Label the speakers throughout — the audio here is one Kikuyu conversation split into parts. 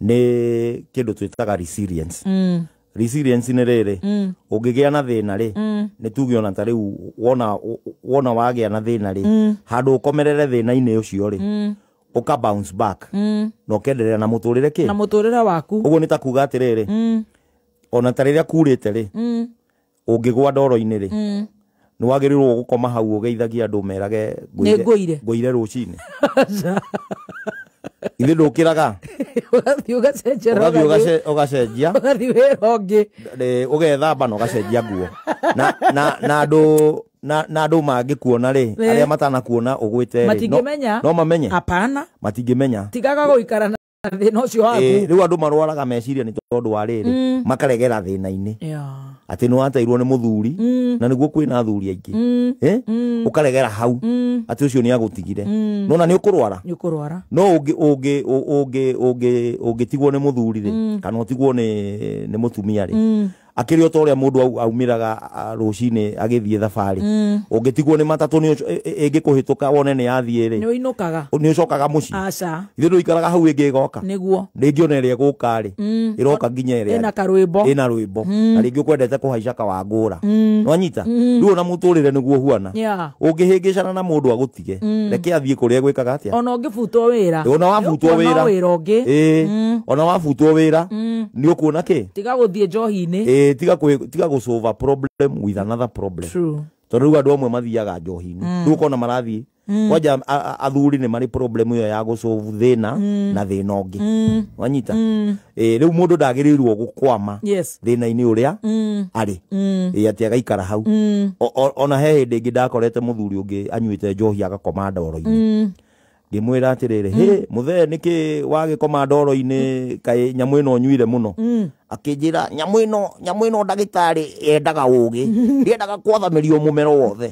Speaker 1: Nĩ kĩndũ twĩtaga resilience. Resilience nĩ rĩrĩ, ũngĩgĩa na thĩna rĩ, nĩ tuge ona ta rĩu wona wagĩa na thĩna rĩ, handũ ũkomerere thĩna-inĩ ũcio rĩ, ũka bounce back na ũkenderea na mũtũrĩre kĩ
Speaker 2: na mũtũrĩre waku.
Speaker 1: Ũguo nĩ ta kuga atĩrĩrĩ, ona ta rĩrĩa kurĩte rĩ, ũngĩgwa ndoro-inĩ rĩ, nĩ wagĩrĩirwo gũkoma hau ũgeithagia andũ merage
Speaker 2: Nĩ ngũire.
Speaker 1: Ngũire rũcinĩ. Ithe ndũkĩraga.
Speaker 2: Ũgathiĩ ũgacenjera.
Speaker 1: Ũgathiĩ ũgacenjia.
Speaker 2: Ũgathiĩ wĩra ũngĩ.
Speaker 1: Ũgethamba na ũgacenjia nguo na andũ na andũ mangĩkuona rĩ, arĩa matanakuona ũgwĩte rĩ,
Speaker 2: Matingĩmenya.
Speaker 1: No mamenye?
Speaker 2: Hapana.
Speaker 1: Matingĩmenya.
Speaker 2: Tigaga gũikara na thĩna ũcio waku.
Speaker 1: Rĩu andũ marwaraga meciria nĩ tondũ wa rĩrĩ, makaregera thĩna-inĩ atĩ nĩ wateirwo nĩ mũthuri, na nĩguo kwĩna athuri aingĩ. Ũkaregera hau atĩ ũcio nĩ agũtigire, nona nĩ ũkũrwara.
Speaker 2: Nĩ ũkũrwara.
Speaker 1: No ũngĩ ũngĩ ũngĩ ũngĩ ũngĩtigwo nĩ mũthuri rĩ, kana ũtigwo nĩ mũtumia rĩ, akĩrĩ o ta ũrĩa mũndũ aumĩraga rũcinĩ agĩthiĩ thabarĩ, ũngĩtigwo nĩ matatũ nĩ ĩngĩkũhĩtũka wone nĩ yathiĩ
Speaker 2: Nĩ
Speaker 1: rĩ,
Speaker 2: ũinũkaga.
Speaker 1: Nĩ ũcokaga mũciĩ.
Speaker 2: Aca.
Speaker 1: Ithuĩ ndũikaraga hau ĩngĩ ĩgoka.
Speaker 2: Nĩguo.
Speaker 1: Rĩngĩ ona ĩrĩa ĩgũka rĩ, ĩroka nginya ĩrĩa
Speaker 2: Ĩna karwĩmbo.
Speaker 1: Ĩna rwĩmbo, na rĩngĩ ũkwendete kũhaica kawangũra, nwanyita? Rĩu ona mũtũrĩre nĩguo huana. Ũngĩhĩngĩcana na mũndũ agũtige, reke athiĩ kũrĩa gwĩkaga atĩa.
Speaker 2: Ona ũngĩbutwo wĩra,
Speaker 1: Ona wabutwo
Speaker 2: nĩũkuona
Speaker 1: wĩra.
Speaker 2: wĩra ũngĩ.
Speaker 1: Ona wabutwo wĩra nĩ ũkuona kĩ.
Speaker 2: Tiga gũthiĩ njohi-inĩ.
Speaker 1: Tiga gũsolve a problem with another problem.
Speaker 2: True.
Speaker 1: Tondũ rĩu andũ amwe mathiaga njohi-inĩ, rĩu ũkona marathiĩ kwanja athuri nĩ marĩ problem ĩyo ya gũsolve thĩna na thĩna ũngĩ, wanyita? Rĩu mũndũ ndagĩrĩirwo gũkwama thĩna-inĩ ũrĩa arĩ, atĩ agaikara hau. Ona he hĩndĩ ĩngĩ ndakorete mũthuri ũngĩ anyuĩte njohi agakoma ndoro-inĩ. Ngĩmwĩra atĩrĩrĩ, hĩ mũthee, nĩkĩ wagĩkoma ndoro-inĩ? Kaĩ nyamũ ĩno ũnyuire mũno? Akĩnjĩra, nyamũ ĩno ndagĩtarĩ yendaga ũgĩ, ndĩendaga kwathamĩrio mũmero wothe.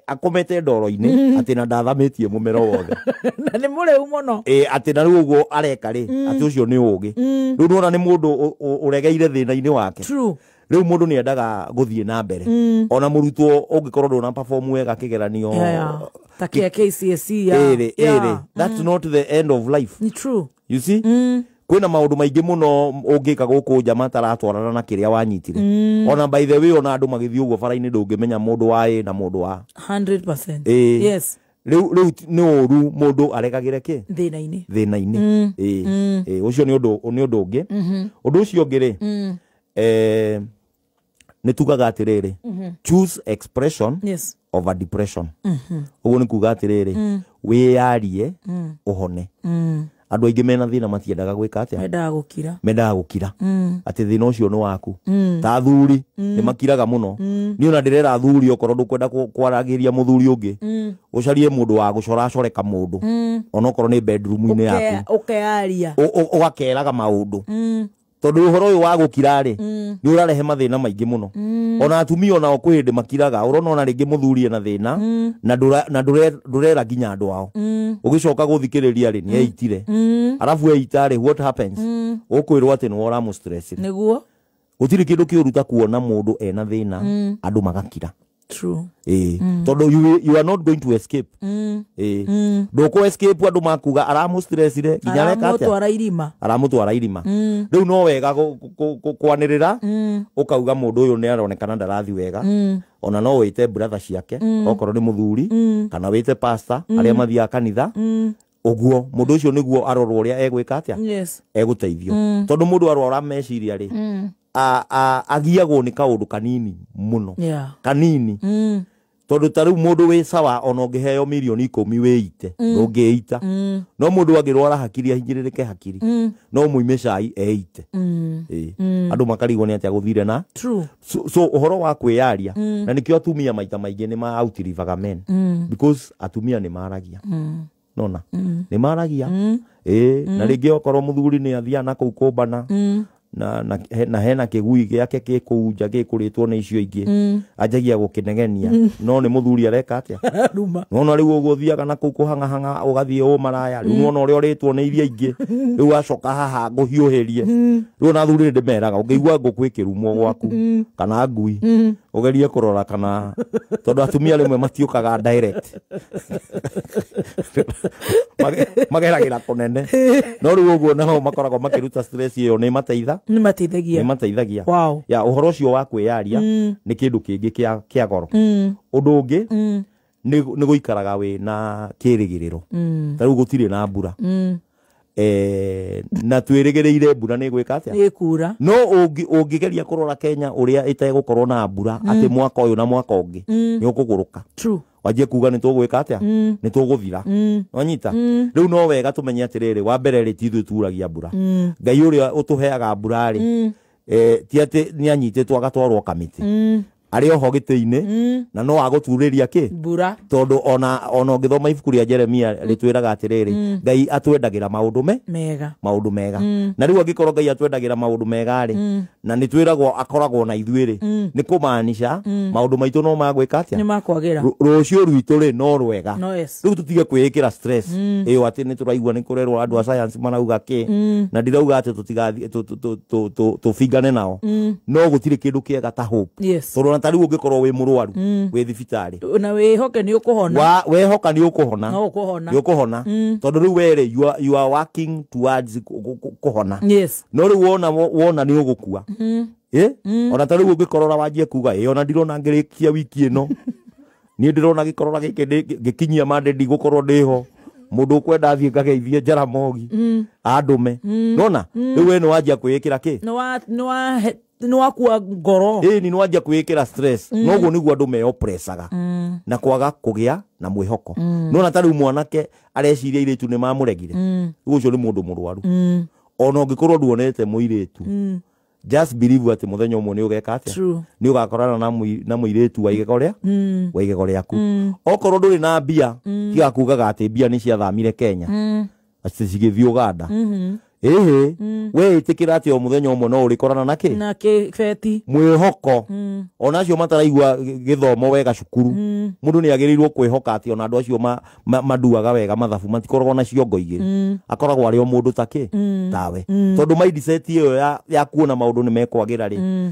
Speaker 1: Akomete ndoro-inĩ atĩ na ndathamĩtie mũmero wothe.
Speaker 2: Na nĩ mũrĩu mũno.
Speaker 1: Atĩ na rĩu ũguo areka rĩ, atĩ ũcio nĩ ũgĩ. Rĩu nĩwona nĩ mũndũ ũregeire thĩna-inĩ wake.
Speaker 2: True.
Speaker 1: Rĩu mũndũ nĩ endaga gũthiĩ na mbere. Ona mũrutwo ũngĩkorwo ndũna perform wega kĩgeranio
Speaker 2: Ta kĩa KCSE ya
Speaker 1: ĩrĩ ĩrĩ, that's not the end of life.
Speaker 2: Ni true.
Speaker 1: You see, kwĩna maũndũ maingĩ mũno ũngĩka gũkũ nja mataratwarana na kĩrĩa wanyitire. Ona by the way, ona andũ magĩthiĩ ũguo bara-inĩ, ndũngĩmenya mũndũ wa ĩ na mũndũ wa
Speaker 2: 100%.
Speaker 1: Rĩu nĩ ũru mũndũ aregagĩre kĩ
Speaker 2: Thĩna-inĩ.
Speaker 1: Thĩna-inĩ. Ĩĩ, ũcio nĩ ũndũ ũngĩ. Ũndũ ũcio ũngĩ rĩ, nĩ tugaga atĩrĩrĩ, choose expression over depression. Ũguo nĩ kuga atĩrĩrĩ, wĩyarie ũhone. Andũ aingĩ mena thĩna matiendaga gwĩka atĩa?
Speaker 2: Mendaga gũkira.
Speaker 1: Mendaga gũkira atĩ thĩna ũcio nĩ waku. Ta athuri nĩ makiraga mũno. Niĩ ona ndĩrera athuri, okorwo ndũkwenda kwaragĩria mũthuri ũngĩ, ũcarie mũndũ wa gũcoracore kamũndũ, onokorwo nĩ bedroom-inĩ yaku.
Speaker 2: Ũkearia.
Speaker 1: Ũgakeraga maũndũ, tondũ ũhoro ũyũ wa gũkira rĩ, nĩ ũrarehe mathĩna maingĩ mũno. Ona atumia onao kwĩ hĩndĩ makiraga. Ũrona ona rĩngĩ mũthuri ena thĩna na ndũrera nginya andũ ao. Ũgĩcoka gũthikĩrĩria rĩ, nĩ eitire. Arabu eita rĩ, what happens? Ũkwĩrwo atĩ nĩwe ũramũ-stress.
Speaker 2: Nĩguo.
Speaker 1: Gũtirĩ kĩndũ kĩũru ta kuona mũndũ ena thĩna andũ magakira.
Speaker 2: True.
Speaker 1: Tondũ you are not going to escape. Ndũkũ escape andũ makuga aramũ-stressire nginya areka atĩa?
Speaker 2: Aramũtwara irima.
Speaker 1: Aramũtwara irima. Rĩu no wega kwanĩrĩra, ũkauga mũndũ ũyũ nĩ aronekana ndarathi wega. Ona no wĩte brother ciake okorwo nĩ mũthuri, kana wĩte pastor arĩa mathiaga kanitha ũguo, mũndũ ũcio nĩguo arorwo ũrĩa egwĩka atĩa, egũteithio. Tondũ mũndũ arwara meciria rĩ, agiagwo nĩ kaũndũ kanini mũno. Kanini. Tondũ ta rĩu mũndũ wĩ sawa, ona ũngĩheo mirioni 10 wĩite, ndũngĩita. No mũndũ angĩrwara hakiri, ahinyĩrĩrĩke hakiri, no mũime cai eite. Andũ makarigwo nĩ atĩa gũthire na
Speaker 2: True.
Speaker 1: So ũhoro wa kwĩyaria, na nĩkĩo atumia maita maingĩ nĩ ma outlivaga men, because atumia nĩ maragia. Nona nĩ maragia. Na rĩngĩ okorwo mũthuri nĩ athiaga na kũu kũmbana na hena kĩgui gĩake gĩ kũu nja gĩkũrĩtwo nĩ icio ingĩ, anjagia gũkĩnegenia, no nĩ mũthuri areka atĩa?
Speaker 2: Ruma.
Speaker 1: Nona rĩu ũguo ũthiaga na kũu kũhang'ahang'a, ũgathiĩ ũmaraya, rĩu nona ũrĩa ũrĩtwo nĩ iria ingĩ, rĩu wacoka haha ngũhiũhĩrie. Rĩu ona athuri nĩ ndĩmeraga, ũngĩigua ngũkũ ĩkĩrumwo gwaku kana ngui, Ũgerie kũrora kana tondũ atumia rĩmwe matiũkaga direct. Mageragĩra kũnene. No rĩu ũguo nao makoragwo makĩruta stress ĩyo nĩ mateitha.
Speaker 2: Nĩ mateithagia.
Speaker 1: Nĩ mateithagia.
Speaker 2: Wow.
Speaker 1: Ya ũhoro ũcio wa kwĩyaria nĩ kĩndũ kĩngĩ kĩa goro. Ũndũ ũngĩ nĩ gũikaraga wĩ na kĩrĩgĩrĩro. Ta rĩu gũtirĩ na mbura. Na twĩrĩgĩrĩire mbura nĩ gwĩka atĩa?
Speaker 2: Nĩ kura.
Speaker 1: No ũngĩgeria kũrora Kenya ũrĩa ĩtegũkorwo na mbura atĩ mwaka ũyũ na mwaka ũngĩ nĩ ũkũgũrũka.
Speaker 2: True.
Speaker 1: Wanjie kuga nĩ tũgwĩka atĩa? Nĩ tũgũthira. Wanyita? Rĩu no wega tũmenye atĩrĩrĩ, wa mbere rĩ ti ithuĩ turagia mbura. Ngai ũrĩa ũtũheaga mbura rĩ, ti atĩ nĩ anyitĩtwo agatwarwo kamĩtĩ. Arĩ oho gĩtĩ-inĩ na no agũturĩria kĩ?
Speaker 2: Mbura.
Speaker 1: Tondũ ona ũngĩthoma ibuku rĩa Jeremia rĩtwĩraga atĩrĩrĩ, Ngai atwendagĩra maũndũ
Speaker 2: mega.
Speaker 1: Maũndũ mega. Na rĩu angĩkorwo Ngai atwendagĩra maũndũ mega rĩ, na nĩ twĩragwo akoragwo na ithuĩ rĩ, nĩ kũmaanisha maũndũ maitũ no magwĩka atĩa?
Speaker 2: Nĩ makwagĩra.
Speaker 1: Rũciũ rwitũ rĩ no rwega.
Speaker 2: No, yes.
Speaker 1: Rĩu tũtige kwĩĩkĩra stress ĩyo atĩ nĩ tũraigua nĩ kũrerwo andũ a science marauga kĩ, na ndirauga atĩ tũtigathiĩ tũbingane nao. No gũtirĩ kĩndũ kĩega ta hope.
Speaker 2: Yes.
Speaker 1: Tondũ ona ta rĩu ũngĩkorwo wĩ mũrwaru wĩ thibitarĩ
Speaker 2: na wĩhoke nĩ ũkũhona,
Speaker 1: wehoka nĩ ũkũhona,
Speaker 2: no ũkũhona,
Speaker 1: nĩ ũkũhona, tondũ rĩu werĩ you are working towards kũhona.
Speaker 2: Yes.
Speaker 1: No rĩu wona nĩ ũgũkua. Ona ta rĩu ũngĩkorora wanjie kuga ĩ ona ndirona ngĩrĩkia wiki ĩno, niĩ ndĩrona gĩkorora gĩkĩ ngĩkinyia mande ndigũkorwo ndĩho, mũndũ ũkwenda athiĩ ngageithie Jaramogi andũme. Nona rĩu we nĩ wanjia kwĩĩkĩra kĩ?
Speaker 2: Nĩ wakua ngoro.
Speaker 1: Ĩni nĩ wanjia kwĩĩkĩra stress. Noguo nĩguo andũ meopressaga na kwaga kũgĩa na mwĩhoko. Nona ta rĩu mwanake areciria airĩtu nĩ mamũregire, rĩu ũcio nĩ mũndũ mũrwaru. Ona ũngĩkorwo nduonete mũirĩtu, just believe atĩ mũthenya ũmwe nĩ ũgeka atĩa? Nĩ ũgakorana na mũirĩtu wa igego rĩa wa igego rĩaku. Okorwo ndũrĩ na mbia, tiga kugaga atĩ mbia nĩ ciathamire Kenya atĩ cigĩthiĩ Uganda. Ĩhĩ, we ĩtĩkĩra atĩ o mũthenya ũmwe no ũrĩkorana na kĩ?
Speaker 2: Na kĩbeti.
Speaker 1: Mwĩhoko. Ona acio mataraigua gĩthomo wega cukuru, mũndũ nĩ agĩrĩirwo kwĩhoka atĩ ona andũ acio manduaga wega mathabu matikoragwo na ciongo igĩrĩ. Akoragwo arĩ o mũndũ ta kĩ? Tawe. Tondũ mindset ĩyo ya kuona maũndũ nĩ mekwagĩra rĩ,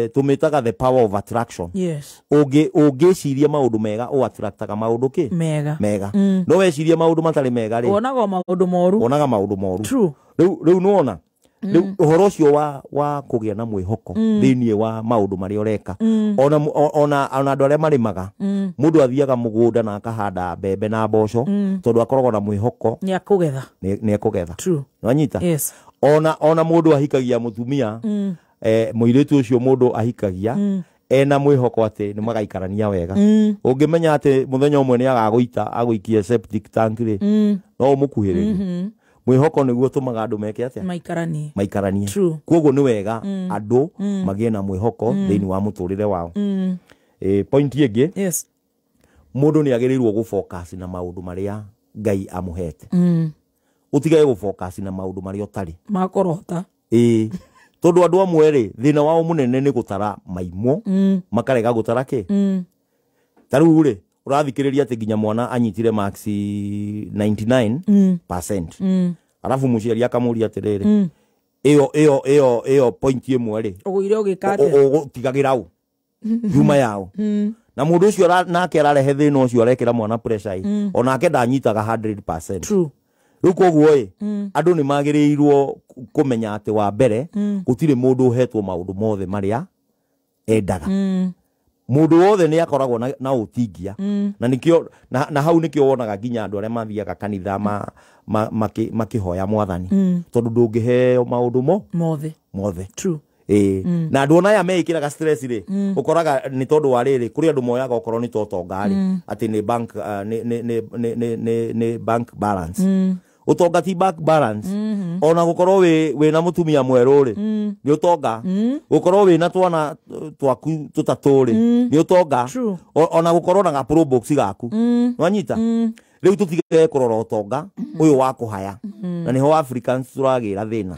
Speaker 1: tũmĩtaga the power of attraction.
Speaker 2: Yes.
Speaker 1: Ũngĩciria maũndũ mega ũ attractaga maũndũ kĩ?
Speaker 2: Mega.
Speaker 1: Mega. No weciria maũndũ matarĩ mega rĩ,
Speaker 2: wonaga maũndũ moru.
Speaker 1: Wonaga maũndũ moru.
Speaker 2: True.
Speaker 1: Rĩu nĩwona rĩu ũhoro ũcio wa kũgĩa na mwĩhoko thĩinĩ wa maũndũ marĩa ũreka. Ona andũ arĩa marĩmaga, mũndũ athiaga mũgũnda na akahanda mbembe na mboco tondũ akoragwo na mwĩhoko
Speaker 2: nĩ akũgetha.
Speaker 1: Nĩ ekũgetha.
Speaker 2: True.
Speaker 1: Nĩwanyita?
Speaker 2: Yes.
Speaker 1: Ona mũndũ ahikagia mũtumia, mũirĩtu ũcio mũndũ ahikagia ena mwĩhoko atĩ nĩ magaikarania wega. Ũngĩmenya atĩ mũthenya ũmwe nĩ agagũita agũikie septic tank rĩ, no ũmũkuhĩrĩrie. Mwĩhoko nĩguo ũtũmaga andũ meke atĩa?
Speaker 2: Maikaranie.
Speaker 1: Maikaranie.
Speaker 2: True.
Speaker 1: Koguo nĩ wega andũ magĩe na mwĩhoko thĩinĩ wa mũtũrĩre wao. Point ĩngĩ,
Speaker 2: yes,
Speaker 1: mũndũ nĩ agĩrĩirwo gũfocus na maũndũ marĩa Ngai amũhete. Ũtigage gũfocus na maũndũ marĩa ũtarĩ.
Speaker 2: Makorota.
Speaker 1: Ĩĩ. Tondũ andũ amwe rĩ, thĩna wao mũnene nĩ gũtara maimũ, makarega gũtara kĩ? Ta rĩu rĩ, ũrathikĩrĩria atĩ nginya mwana anyitire marks 99%. Arabu mũciari akamũria atĩrĩrĩ, ĩyo point ĩmwe rĩ,
Speaker 2: ũgũire ũgĩka atĩa?
Speaker 1: Ũgũtigagĩra ũ? Yuma yao. Na mũndũ ũcio nake ararehe thĩna ũcio arekĩra mwana pressure ĩ, onake ndanyitaga 100%.
Speaker 2: True.
Speaker 1: Rĩu koguo ĩ, andũ nĩ magĩrĩirwo kũmenya atĩ wa mbere, gũtirĩ mũndũ ũhetwo maũndũ mothe marĩa endaga. Mũndũ wothe nĩ akoragwo na ũtingia. Na nĩkĩo na hau nĩkĩo wonaga nginya andũ arĩa mathiaga kanitha makĩhoya mwathani. Tondũ ndũngĩheo maũndũ
Speaker 2: mothe.
Speaker 1: Mothe.
Speaker 2: True.
Speaker 1: Na andũ ona aya meĩkĩraga stress rĩ, ũkoraga nĩ tondũ wa rĩrĩ, kũrĩ andũ moyaga okorwo nĩ totonga rĩ, atĩ nĩ bank nĩ bank balance. Ũtonga ti bank balance. Ona gũkorwo wĩna mũtumia mwerũ rĩ, nĩ ũtonga. Gũkorwo wĩna twana twaku tũtatũ rĩ, nĩ ũtonga. Ona gũkorwo na ga pro box gaku. Nĩwanyita? Rĩu tũtige kũrora ũtonga ũyũ wa kũhaya. Na nĩho Africans tũragĩra thĩna.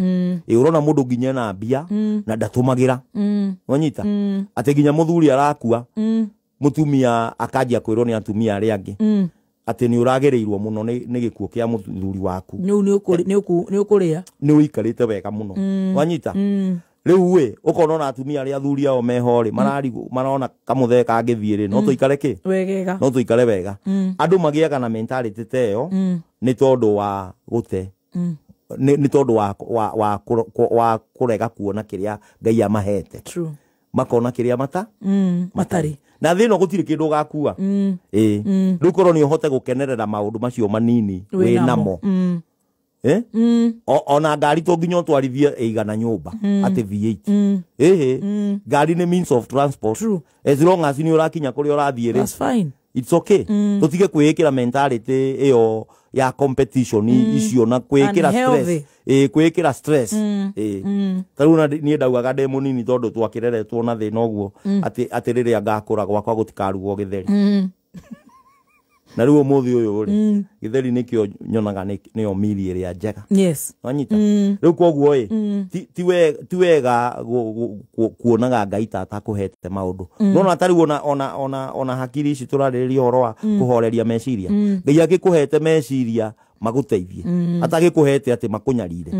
Speaker 1: Ĩ ũrona mũndũ nginya na mbia na ndatũmagĩra. Nĩwanyita? Atĩ nginya mũthuri arakua, mũtumia akanjia kwĩrwo nĩ atumia arĩa angĩ atĩ nĩ ũragĩrĩirwo mũno nĩ gĩkuũ kĩa mũthuri waku.
Speaker 2: Nĩ ũkũrĩa.
Speaker 1: Nĩ ũikarĩte wega mũno. Wanyita? Rĩu ĩ ũkona ona atumia arĩa athuri ao meho rĩ mararigwo marona kamũthee kangĩthiĩ rĩ no tũikare kĩ
Speaker 2: wegega
Speaker 1: no tũikare wega. Andũ magĩaga na mentality ta ĩyo nĩ tondũ wa gũte nĩ tondũ wa kũrega kuona kĩrĩa Ngai amahete.
Speaker 2: True.
Speaker 1: Makona kĩrĩa mata
Speaker 2: matarĩ
Speaker 1: na thĩ ĩno gũtirĩ kĩndũ ũgakua. Ĩĩ rĩu korwo nĩ ũhote gũkenerera maũndũ macio manini wĩ namo. Ona ngari to nginya ũtwarithie ĩigana nyũmba atĩ V8. Ĩhĩ ngari nĩ means of transport.
Speaker 2: True.
Speaker 1: As long as nĩ ũrakinya kũrĩa ũrathiĩ rĩ,
Speaker 2: that's fine.
Speaker 1: It's okay. Tũtige kwĩĩkĩra mentality ĩyo ya competition icio na kwĩĩkĩra stress. Kwĩĩkĩra stress. Ta rĩu niĩ ndaugaga ndĩ mũnini tondũ twakĩreretwo na thĩna ũguo atĩ rĩrĩa ngakũra gwakwa gũtikarugwo gĩtheri. Na rĩu ũmũthĩ ũyũ rĩ gĩtheri nĩkĩo nyonaga nĩyo mili ĩrĩa njega.
Speaker 2: Yes.
Speaker 1: Wanyita? Rĩu koguo ĩ ti wega kuonaga Ngai ta atakũhete maũndũ. Nona ta rĩu ona hakiri ici tũrarĩrĩria ũhoro wa kũhoreria meciria. Ngai agĩkũhete meciria magũteithie atagĩkũhete atĩ makũnyarire.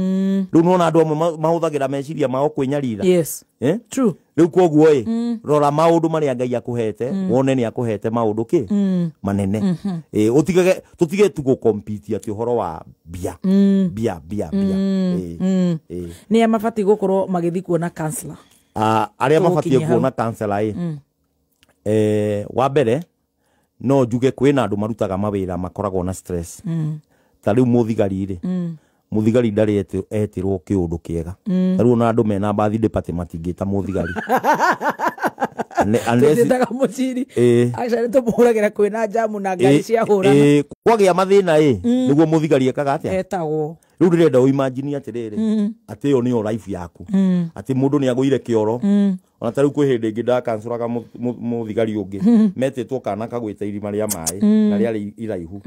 Speaker 1: Rĩu nona andũ amwe mahũthagĩra meciria mao kwĩnyarira.
Speaker 2: Yes. True.
Speaker 1: Rĩu koguo ĩ rora maũndũ marĩa Ngai akũhete wone nĩ akũhete maũndũ kĩ manene. Ũtige tũtige tu gũcompete atĩ ũhoro wa mbia mbia mbia mbia.
Speaker 2: Nĩ a mabatiĩ gũkorwo magĩthiĩ kuona counselor?
Speaker 1: Arĩa mabatiĩ kuona counselor ĩ wa mbere no njuge kwĩna andũ marutaga mawĩra makoragwo na stress. Ta rĩu mũthigari rĩ mũthigari ndarĩ etĩrwo kĩũndũ kĩega. Ta rĩu ona andũ mena birthday party matingĩta mũthigari.
Speaker 2: Tũtiĩtaga mũciri. Actually tũmũhũragĩra kwĩna njamu na ngari cia hũrana.
Speaker 1: Kwagĩa mathĩna ĩ nĩguo mũthigari ekaga atĩa?
Speaker 2: Etagwo.
Speaker 1: Rĩu ndĩrenda ũimagine atĩrĩrĩ atĩ ĩyo nĩyo life yaku. Atĩ mũndũ nĩ agũire kĩoro. Ona ta rĩu kwĩ hĩndĩ ĩngĩ ndakansũraga mũthigari ũngĩ metĩtwo kana kagwĩte irima rĩa maĩ na rĩarĩ iraihu.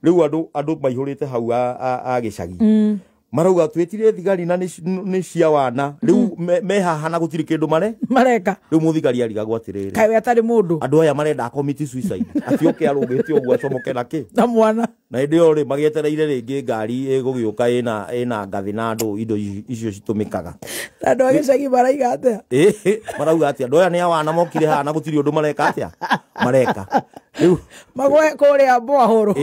Speaker 1: Rĩu andũ maihũrĩte hau a gĩcagi marauga twĩtire thigari na nĩ cia wana rĩu me haha na gũtirĩ kĩndũ
Speaker 2: mareka.
Speaker 1: Rĩu mũthigari arigagwo atĩrĩrĩ
Speaker 2: kaĩ we atarĩ mũndũ
Speaker 1: andũ aya marenda commit suicide atĩ oke arũgĩte ũguo acomoke na kĩ
Speaker 2: na mwana.
Speaker 1: Na hĩndĩ ĩyo rĩ magĩetereire rĩngĩ ngari ĩgũgĩũka ĩna ngathĩ na andũ indo icio citũmĩkaga.
Speaker 2: Na andũ a gĩcagi maraiga atĩa?
Speaker 1: Marauga atĩa andũ aya nĩ awana mokire haha na gũtirĩ ũndũ mareka atĩa mareka. Rĩu
Speaker 2: magwe kũrĩa mbwahũrũ.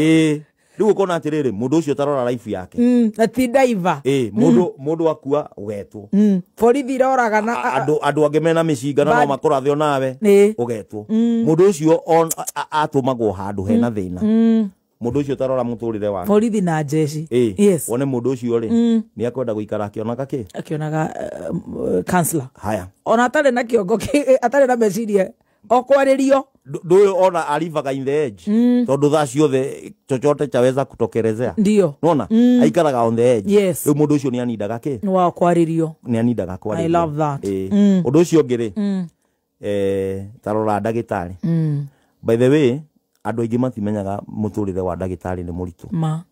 Speaker 1: Rĩu ũkona atĩrĩrĩ mũndũ ũcio tarora life yake.
Speaker 2: Na ti driver.
Speaker 1: Mũndũ akua ũgetwo.
Speaker 2: Borithi iroragana
Speaker 1: andũ angĩ mena mĩcinga na no makũrathe onawe ũgetwo. Mũndũ ũcio atũmagwo handũ hena thĩna. Mũndũ ũcio tarora mũtũrĩre wake.
Speaker 2: Borithi na jeshi. Yes.
Speaker 1: Wone mũndũ ũcio rĩ nĩ akwenda gũikara akĩonaga kĩ?
Speaker 2: Akĩonaga counselor.
Speaker 1: Haya.
Speaker 2: Ona atarĩ na kĩongo atarĩ na meciria okwarĩrio.
Speaker 1: Ndũyũ ona alivaga in the edge. Tondũ thaa ciothe chochote chaweza kutokerezea.
Speaker 2: Ndio.
Speaker 1: Nona aikaraga on the edge.
Speaker 2: Yes.
Speaker 1: Rĩu mũndũ ũcio nĩ anindaga kĩ?
Speaker 2: Wa kwarĩrio.
Speaker 1: Nĩ anindaga kwarĩrio.
Speaker 2: I love that.
Speaker 1: Ũndũ ũcio ũngĩ rĩ tarora ndagĩtarĩ. By the way andũ aingĩ matimenyaga mũtũrĩre wa ndagĩtarĩ nĩ mũritũ.
Speaker 2: Ma.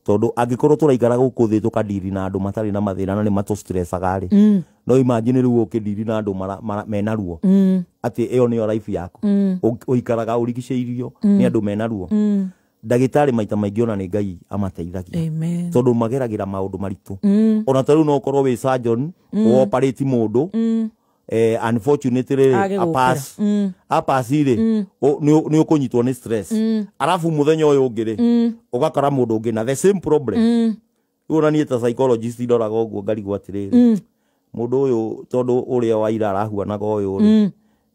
Speaker 1: Tondũ angĩkorwo tũraikara gũkũ thĩ tũkadiri na andũ matarĩ na mathĩna na nĩ matũstressaga rĩ no imagine rĩu ũkĩndiri na andũ mena ruo atĩ ĩyo nĩyo life yaku. Ũikaraga ũrigicĩirio nĩ andũ mena ruo. Ndagĩtarĩ maita maingĩ ona nĩ Ngai amateithagia. Tondũ mageragĩra maũndũ maritũ. Ona ta rĩu no ũkorwo wĩ surgeon ũoparĩti mũndũ unfortunately apass rĩ nĩ ũkũnyitwo nĩ stress. Arabu mũthenya ũyũ ũngĩ rĩ ũgakora mũndũ ũngĩ na the same problem. Rĩu ona niĩ ta psychologist ndoraga ũguo ngarigwo atĩrĩrĩ mũndũ ũyũ tondũ ũrĩa wa ira arahuanaga ũyũ rĩ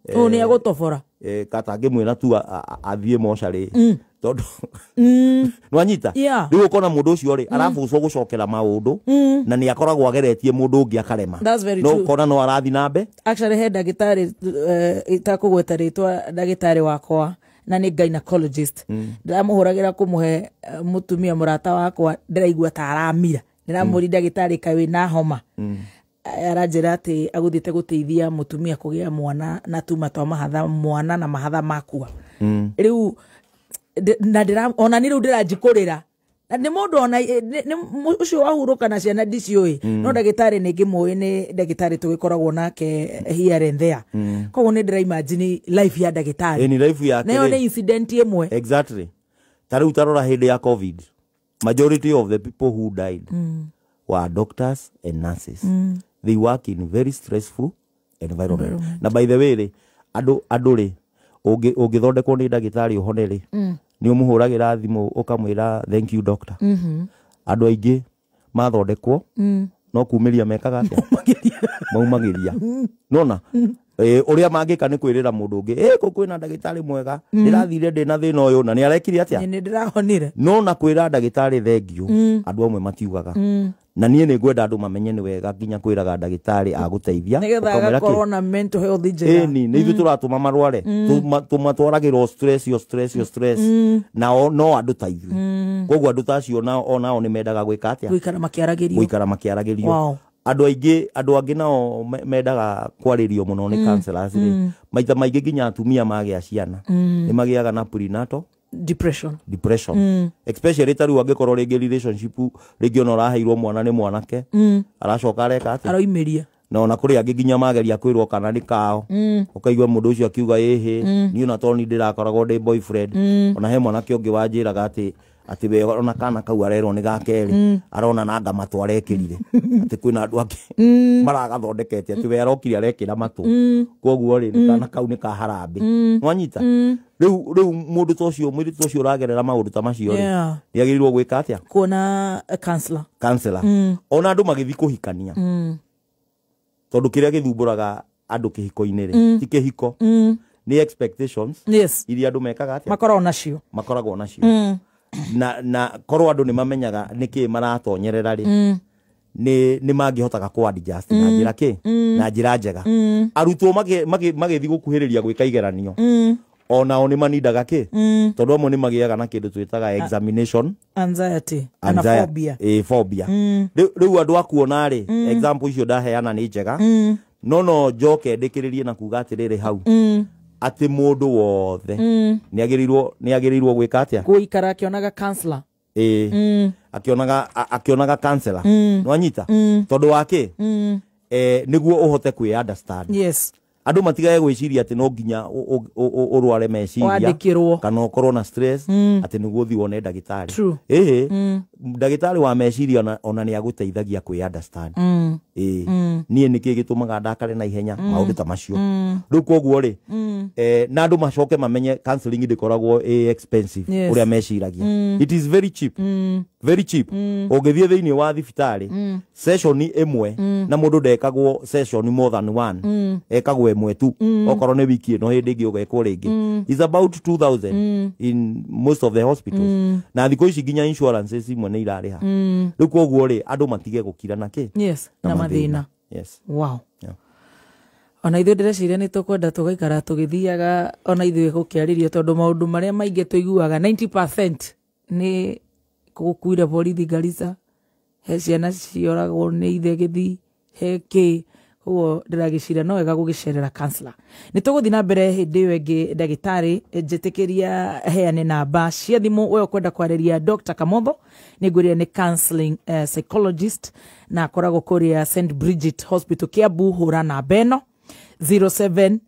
Speaker 2: ũyũ nĩ egũtobora
Speaker 1: katangĩmwĩra tu athiĩ mocarĩ tondũ nĩwanyita. Rĩu ũkona mũndũ ũcio rĩ arabucwo gũcokera maũndũ na nĩ akoragwo ageretie mũndũ ũngĩ akarema. No ũkona no arathi na mbe.
Speaker 2: Actually he ndagĩtarĩ itakũgweta rĩtwa ndagĩtarĩ wakwa na nĩ gynecologist. Ndĩramũhũragĩra kũmũhe mũtumia mũrata wakwa ndĩraigua ta aramira. Ndĩramũria ndagĩtarĩ kaĩ wĩna homa. Aranjĩra atĩ agũthiĩte gũteithia mũtumia kũgĩa mwana na tuma twa mahatha mwana na mahatha makua. Rĩu na ndĩra ona nĩ rĩu ndĩranjikũrĩra na nĩ mũndũ ona ũcio wahurũka na ciana ndiciũĩ no ndagĩtarĩ nĩ ngĩmũĩ nĩ ndagĩtarĩ tũgĩkoragwo nake here and there. Koguo nĩ ndĩra imagine life ya ndagĩtarĩ.
Speaker 1: Ni life yake.
Speaker 2: Nayo nĩ incident ĩmwe.
Speaker 1: Exactly. Ta rĩu tarora hĩndĩ ya COVID majority of the people who died were doctors and nurses. They work in very stressful environment. Na by the way rĩ, andũ rĩ, ũngĩthondekwo nĩ ndagĩtarĩ ũhone rĩ, nĩ ũmũhũragĩra thimũ ũkamwĩra thank you doctor. Andũ aingĩ mathondekwo no kumĩria mekaga atĩa? Maumagĩria. Nona ũrĩa mangĩka nĩ kwĩrĩra mũndũ ũngĩ, kũu kwĩna ndagĩtarĩ mwega, ndĩrathire ndĩna thĩna ũyũ na nĩ arekire atĩa?
Speaker 2: Nĩ ndĩrahonire.
Speaker 1: No na kwĩra ndagĩtarĩ thengiũ, andũ amwe matiugaga. Na niĩ nĩ ngwenda andũ mamenye nĩ wega nginya kwĩraga ndagĩtarĩ agũteithia,
Speaker 2: nĩgetha
Speaker 1: ũkamwĩra kĩ?
Speaker 2: agakorwo na mental health njega.
Speaker 1: Ĩni nĩ ithuĩ tũratũma marware, tũmatwaragĩra o stress, o stress, o stress, nao no andũ ta ithuĩ. Koguo andũ ta acio nao onao nĩ mendaga gwĩka atĩa?
Speaker 2: Gũikara makĩaragĩrio.
Speaker 1: Gũikara makĩaragĩrio.
Speaker 2: Wow.
Speaker 1: Andũ aingĩ, andũ angĩ nao mendaga kwarĩrio mũno nĩ counselors rĩ, maita maingĩ nginya atumia magĩa ciana nĩ magĩaga na prenatal
Speaker 2: depression.
Speaker 1: Depression, especially ta rĩu angĩkorwo rĩngĩ relationship rĩngĩ ona ũraheirwo mwana nĩ mwanake, aracoka areka atĩa?
Speaker 2: Aroimĩria.
Speaker 1: Na ona kũrĩ angĩ nginya mageria kwĩrwo kana nĩ kao, ũkaigua mũndũ ũcio akiuga ĩhĩ, niĩ ona tondũ niĩ ndĩrakoragwo ndĩ boyfriend. Ona he mwanake ũngĩ wanjĩraga atĩ we ona kana kau arerwo nĩ ga kerĩ, arona nanga matũ arekĩrire, atĩ kwĩna andũ angĩ maragathondekete, atĩ we arokire arekĩra matũ, koguo rĩ kana kau nĩ ka harambĩ. Nwanyita? Rĩu mũndũ ta ũcio, mũirĩtu ta ũcio ũragerera maũndũ ta macio rĩ, nĩ agĩrĩirwo gwĩka atĩa?
Speaker 2: Kuona a counselor.
Speaker 1: Counselor. Ona andũ magĩthiĩ kũhikania, tondũ kĩrĩa gĩthumbũraga andũ kĩhiko-inĩ rĩ, ti kĩhiko, nĩ expectations iria andũ mekaga atĩa?
Speaker 2: Makoragwo nacio.
Speaker 1: Makoragwo nacio. Na korwo andũ nĩ mamenyaga nĩkĩ maratonyerera rĩ, nĩ mangĩhotaga kũ adjust na njĩra kĩ? Na njĩra njega. Arutwo magĩthiĩ gũkuhĩrĩria gwĩka igeranio, onao nĩ manindaga kĩ? Tondũ amwe nĩ magĩaga na kĩndũ twĩtaga examination
Speaker 2: anxiety kana phobia.
Speaker 1: Phobia. Rĩu andũ akuona rĩ, example icio ndaheana nĩ njega, no njoke ndĩkĩrĩrie na kuga atĩrĩrĩ hau, atĩ mũndũ wothe nĩ agĩrĩirwo gwĩka atĩa?
Speaker 2: Gũikara akĩonaga counselor.
Speaker 1: Akĩonaga counselor. Nwanyita? Tondũ wa kĩ? Nĩguo ũhote kwĩ understand. Andũ matigage gwĩciria atĩ no nginya ũrware meciria
Speaker 2: Wandĩkĩrwo.
Speaker 1: kana ũkorwo na stress atĩ nĩguo ũthiĩ wone ndagĩtarĩ.
Speaker 2: True.
Speaker 1: Ĩhĩ, ndagĩtarĩ wa meciria ona nĩ agũteithagia kwĩ understand. Niĩ nĩkĩ gĩtũmaga ndakare na ihenya, maũndũ ta macio. Rĩu koguo rĩ, na andũ macoke mamenye counseling ndĩkoragwo ĩ expensive ũrĩa meciragia. It is very cheap. Very cheap. Ũngĩthiĩ thĩinĩ wa thibitarĩ, session ĩmwe, na mũndũ ndekagwo session more than one, ekagwo ĩmwe tu, okorwo nĩ wiki ĩno hĩndĩ ĩngĩ ũgekwo rĩngĩ, is about 2000 in most of the hospitals. Na thikũ ici nginya insurances imwe nĩ irarĩha. Rĩu koguo rĩ, andũ matige gũkira na kĩ?
Speaker 2: Yes, na mathĩna.
Speaker 1: Yes.
Speaker 2: Wow.
Speaker 1: Yeah.
Speaker 2: Ona ithuĩ ndĩreciria nĩ tũkwenda tũgaikara tũgĩthiaga ona ithuĩ gũkĩarĩrio, tondũ maũndũ marĩa maingĩ tũiguaga 90% nĩ gũkuire borithi Garissa, he ciana cioragwo nĩ ithe gĩthii, he kĩ. Koguo ndĩragĩciria no wega gũgĩcerera counselor. Nĩ tũgũthiĩ na mbere hĩndĩ ĩyo ĩngĩ ndagĩtarĩ, njĩtĩkĩria heane namba cia thimũ we ũkwenda kwarĩria Dr. Kamotho, nĩ ngwĩrire nĩ counseling psychologist na akoragwo kũrĩa St Bridget Hospital Kiambu. Hũra namba ĩno 0785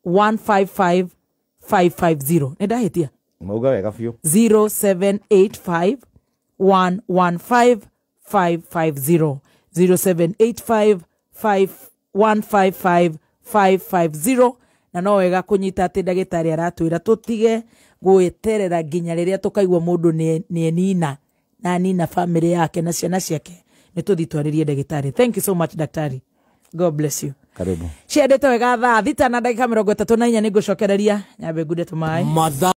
Speaker 2: 155 550. Nĩ ndahĩtia?
Speaker 1: Mauga wega biũ.
Speaker 2: 0785 115 550. 0785 155 550. Na no wega kũnyita atĩ ndagĩtarĩ aratwĩra tũtige gwĩterera nginya rĩrĩa tũkaigua mũndũ nĩ enina na nina family yake na ciana ciake, nĩ tũthiĩ twarĩrie ndagĩtarĩ. Thank you so much daktari, God bless you.
Speaker 1: Karibu.
Speaker 2: Ciendete wega thaa 6:34 nĩ ngũcokereria nyambe ngunde tũmaĩ.